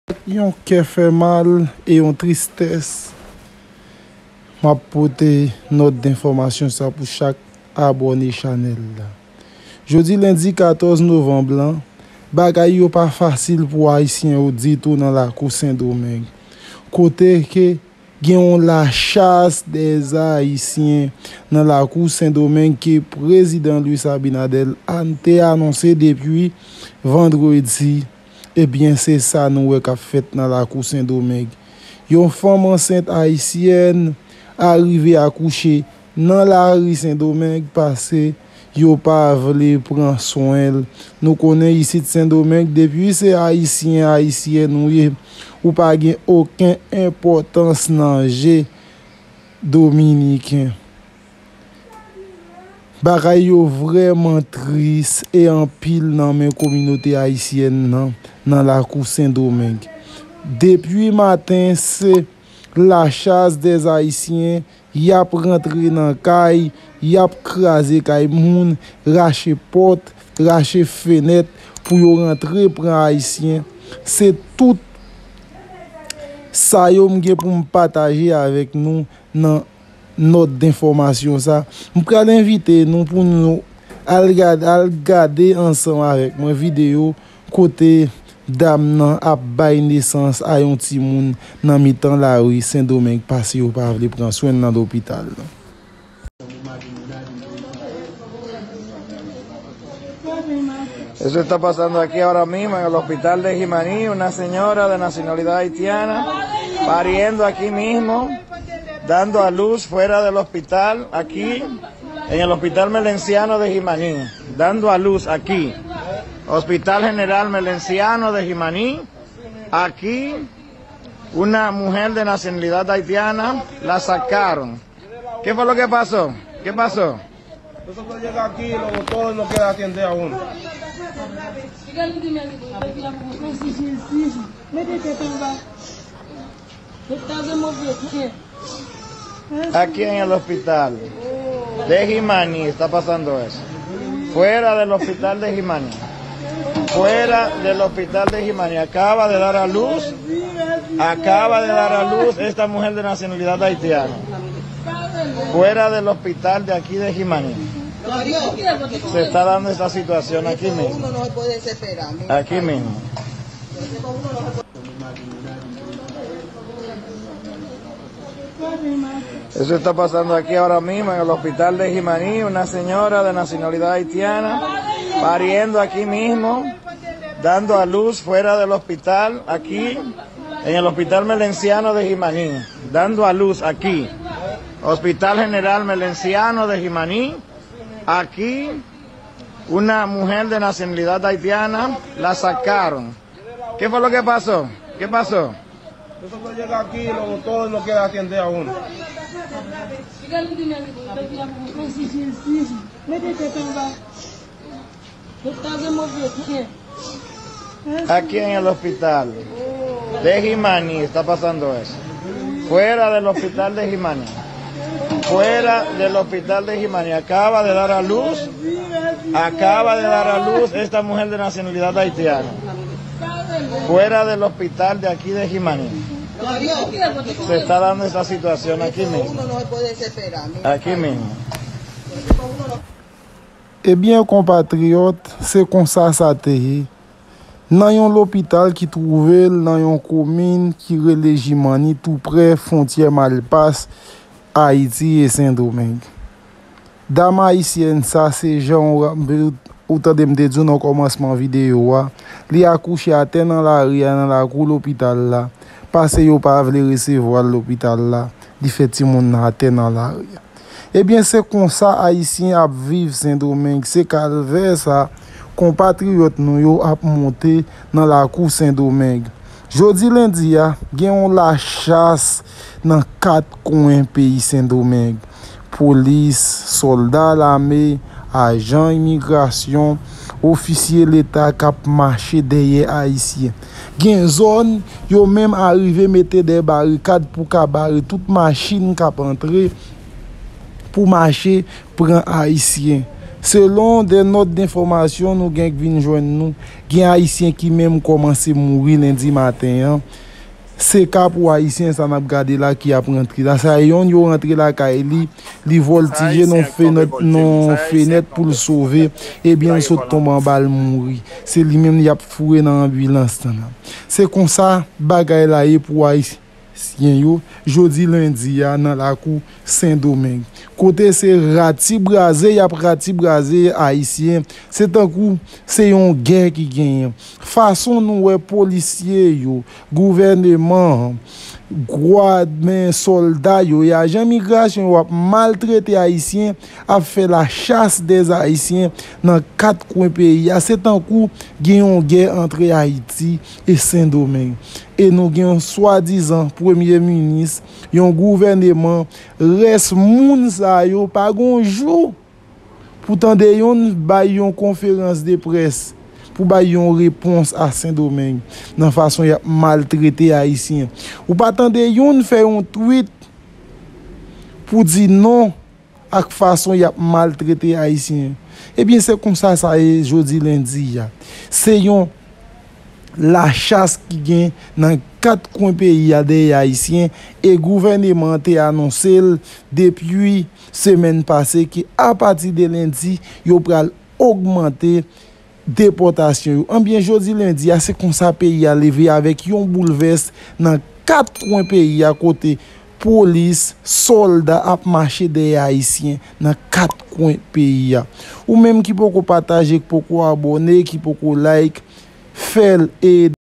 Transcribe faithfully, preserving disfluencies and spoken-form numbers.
Yon kè fè mal e yon tristès, m ap pote nòt enfòmasyon sa pou chak abòne chanèl la. Jodi lendi katòz novanm lan, bagay yo pa fasil pou Ayisyen yo ditou nan lakou Sendomeng. Kote ke gen yon lachas dèzayisyen nan lakou Sendomeng ke prezidan Luis Abinader an te anonse depi vandredi. Ebyen, se sa nou wè k ap fèt nan lakou Sendomeng. Yon fanm ansent ayisyèn arive akouche nan lari Sendomeng pase yo pa vle pran swen l. Nou konnen isit Sendomeng, depi se ayisyen, ayisyèn ou ye, ou pa gen okenn enpòtans nan je dominiken. Bagay yo vrèman tris e anpil nan men kominote ayisyèn nan, nan lakou Sendomeng. Depi maten, se lachas dèzayisyen, y ap rantre nan kay, y ap kraze kay moun, rache pòt, rache fenèt pou yo rantre pran ayisyen. Se tout sa yo m gen pou m pataje avèk nou nan nòt enfòmasyon sa. M pral envite nou pou nou al gad-, al gade ansanm avèk mwen videyo kote dam nan ap bay nesans a yon timoun nan mitan lari Sendomeng pase yo pa vle pran swen l nan lopital. Eso está pasando aquí ahora mismo en el hospital de Jimaní, una señora de nacionalidad haitiana pariendo aquí mismo, dando a luz fuera del hospital, aquí en el hospital Melenciano de Jimaní, dando a luz aquí, Hospital General Melenciano de Jimaní, aquí una mujer de nacionalidad haitiana la sacaron. ¿Qué fue lo que pasó? ¿Qué pasó? Nosotros llegamos aquí, los doctores no quieren atender a uno. Aquí en el hospital de Jimaní está pasando eso. Fuera del hospital de Jimaní. Fuera del hospital de Jimaní. Acaba de dar a luz. Acaba de dar a luz esta mujer de nacionalidad haitiana. Fuera del hospital de aquí de Jimaní. Se está dando esta situación aquí mismo. Aquí mismo. Eso está pasando aquí ahora mismo en el hospital de Jimaní, una señora de nacionalidad haitiana pariendo aquí mismo, dando a luz fuera del hospital, aquí en el hospital Melenciano de Jimaní, dando a luz aquí, Hospital General Melenciano de Jimaní, aquí una mujer de nacionalidad haitiana la sacaron. ¿Qué fue lo que pasó? ¿Qué pasó? Nosotros llegamos aquí, los doctores no quieren atender a uno. Aquí en el hospital de Jimaní está pasando eso. Fuera del hospital de Jimaní. Fuera del hospital de Jimaní. Acaba de dar a luz. Acaba de dar a luz esta mujer de nacionalidad haitiana. Fuera del hospital de aquí de Jimaní. Se está dando esta situación aquí mismo. Aquí mismo. Ebyen, konpatriyòt, se konsa sa te ye. Nan yon lopital ki twouve l nan yon komin ki rele Jimanni, tou prè fwontyè Malpas, Ayiti e Sendomeng. Dam ayisyèn sa, se jan w, ou tande m te di w nan kòmansman videyo a, li akouche atè nan lari a, nan lakou lopital la, pase yo pa vle resevwa l lopital la, li fè timoun nan atè nan lari a. Ebyen, se konsa Ayisyen ap viv Sendomeng. Se kalvè sa konpatriyòt nou yo ap monte nan lakou Sendomeng. Jodi lendi a, gen yon lachas nan kat kwen peyi Sendomeng. Polis, sòlda lame, ajan imigrasyon, ofisye leta k ap mache dèyè Ayisyen. Gen zòn, yo menm arive mete de barikad pou ka bare tout machin k ap antre pou mache pran Ayisyen. Selon de nòt denfòmasyon nou gen k vin jwenn nou, gen Ayisyen ki menm kòmanse mouri lendi maten an. Se ka pou Ayisyen sa n ap gade la ki ap rantre la. Sa yonn yo rantre lakay li, li vòltije nan fenèt, nan fenèt pou l sove, ebyen l sot tonbe anba l mouri. Se li menm y ap foure nan anbilans lan. Se konsa bagay la ye pou Ayisyen yo, jodi lendi a nan lakou Sendomeng. Kote se ratibraze, y ap ratibraze Ayisyen. Se tankou se yon gè ki genyen. Fason nou wè polisye yo, gouvèneman an, gwadmen, sòlda yo, e ajan migrasyon yo ap maltrete Ayisyen, ap fè lachas dè Ayisyen nan kat kwen peyi a. Se tankou gen yon gè antre Ayiti e Sendomeng. E nou gen yon swadizan premye minis, yon gouvèneman, rès moun sa yo pa gon jou pou tande yonn bay yon konferans de près pou bay yon repons a Sendomeng nan fason y ap maltrete Ayisyen. Ou pa tande yonn fè yon tweet pou di non ak fason y ap maltrete Ayisyen. Ebyen, se konsa sa ye jodi lendi a. Se yon lachas ki gen nan kat kwen peyi a dèyè Ayisyen e gouvèneman an te anonse l depi semèn pase ke apati de lendi, yo pral ogmante depòtasyon yo. Anbyen, jodi lendi a, se konsa peyi a leve avèk yon boulvès nan kat kwen peyi a kote polis, sòlda ap mache dèyè Ayisyen nan kat kwen peyi a. Ou menm ki poko pataje, ki poko abòne, ki poko like, fè l e